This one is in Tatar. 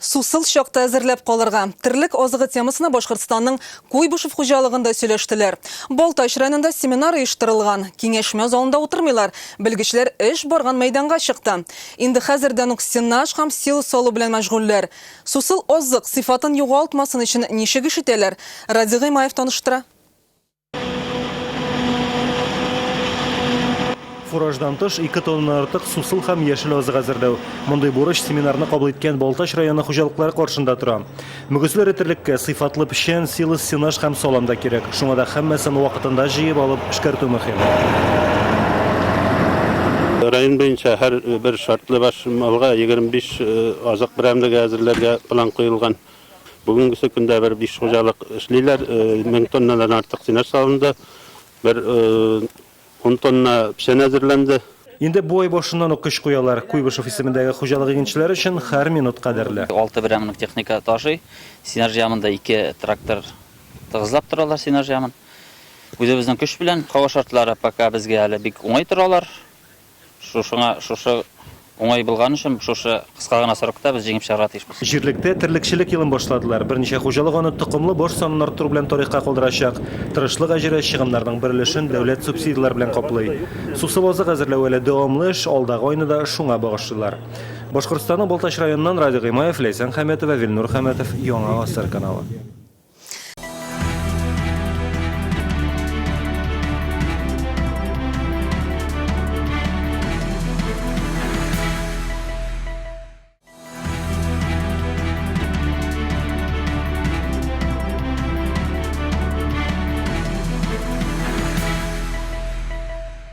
Сусыл чакта әзерләп калырга. Терлек азыгы темасына Башкортстанның Куйбышев хуҗалыгында сөйләштеләр. Балтач районында семинар оештырылган. Киңәшмә залында утырмыйлар, белгечләр эш барган мәйданга чыкты. Инде хәзердән үк сенаж һәм силос салу белән мәшгульләр. Сусыл азык сыйфатын югалтмасын өчен ничек эш итәләр? Радий Гыймаев таныштыра. Фураждан тыш, 2 тоннадан артык сусыл һәм яшел азык әзерләү. Мондый бурыч семинарны кабул иткән Балтач районы хуҗалыклары каршында тора. Мөгезле эре терлеккә сыйфатлы печән, силос, сенаж һәм салам да кирәк. Шуңа да һәммәсен вакытында җыеп алып, эшкәртү мөһим. Район буенча һәр бер шартлы баш малга 25 азык берәмлеге әзерләргә план куелган. Бүгенгесе көндә бер биш хуҗалык эшлиләр. 1000 тоннадан артык сенаж салынды. Бер 10 тонна печән әзерләнде. Инде бу ай башыннан ук көч куялар. Куйбышев исемендәге хуҗалык игенчеләре өчен һәр минут кадерле. Алты берәмлек техника ташый. Сенаж ямында ике трактор тыгызлап торалар сенаж ямын. Үзебезнең көч белән. Һава шартлары пока безгә әле бик уңай торалар. Шушыңа, шушы уңай булган өчен, шушы кыска гына срокта без җиңеп чыгарга тиешбез. Җирлектә терлекчелек елын башладылар. Берничә хуҗалык аны токымлы баш санын арттыру белән тарихка калдырачак. Тырышлык әҗере чыгымнарның бер өлешен дәүләт субсидияләр белән каплый. Сусыл азык әзерләү әле дәвамлы эш, алдагы айны да шуңа багышлыйлар. Башкортстанның Балтач районыннан Радик Гыймаев, Ләйсән Хәмәтова, Вилнур Хәмәтов, Яңа гасыр каналы.